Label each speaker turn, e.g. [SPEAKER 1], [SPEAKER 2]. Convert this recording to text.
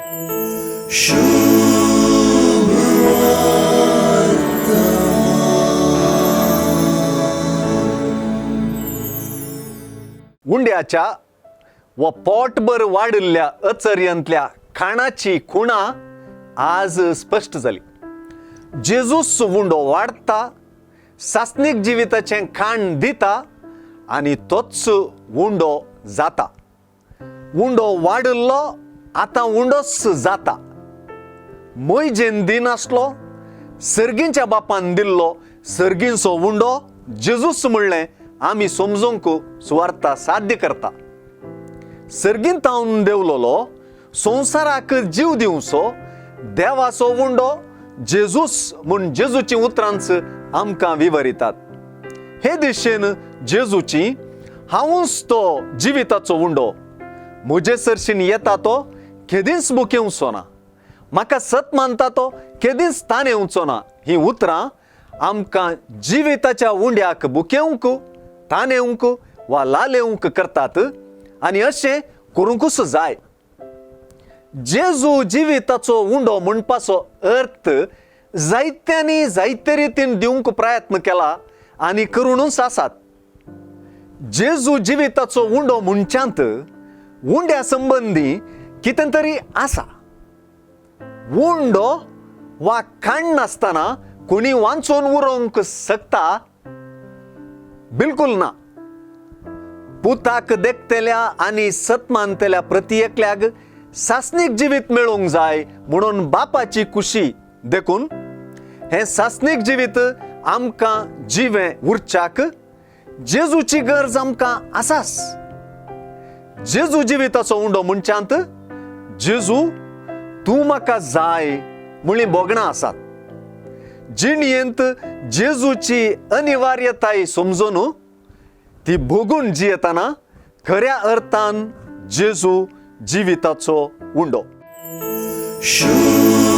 [SPEAKER 1] उंड्याच्या व पोटभर वाडिल्ल्या अचर्यांतल्या खाणाची खुणा आज स्पश्ट जाली. जेजूस उंडो वाडटा, सासणीक जिविताचें खाण दिता आनी तोच उंडो जाता. उंडो वाडिल्लो आतां उंडोच जाता. मोयजेन दिनासलो, सर्गींच्या बापान दिल्लो सर्गींचो उंडो जेजूस म्हणलें आमी समजूंक सुवार्ता साध्य करता. सर्गींत तावन देवलोलो संवसाराक जीव दिवचो देवाचो उंडो जेजूस म्हूण जेजूचीं उतरांच आमकां विवरितात. हे दिशेन जेजूची हांवूच तो जिविताचो उंडो, म्हजे सरशीन येता तो केदींच भुकेवचो ना, म्हाका सत मानता तो केदींच ताण येवचो ना, हीं उतरां आमकां जिविताच्या उंड्याक भुकेवंक, ताण येवंक वा लालेवंक करतात आनी अशें करूंकूच जाय. जेजू जिविताचो उंडो म्हणपाचो अर्थ जायत्यांनी जायते रितीन दिवंक प्रयत्न केला आनी करुनूच आसात. जेजू जिविताचो उंडो म्हणच्यांत उंड्या संबंदी कितें तरी आसा. उंडो वा खाण नासतना कोणी वांचून उरोवंक शकता? बिलकुल ना. पुताक देखतल्या आनी सत मानतल्या प्रती एकल्याक सासणीक जिवीत मेळूंक जाय म्हणून बापाची खुशी. देखून हें सासणीक जिवीत आमकां जिवें उरच्याक जेजूची गरज आमकां आसास. जेजू जिविताचो उंडो म्हणच्यांत जेजू तूं म्हाका जाय म्हणली भोगणां आसात. जिणयेंत जेजूची अनिवार्यताय समजून ती भोगून जियेतना खऱ्या अर्थान जेजू जिविताचो उंडो.
[SPEAKER 2] शुभ.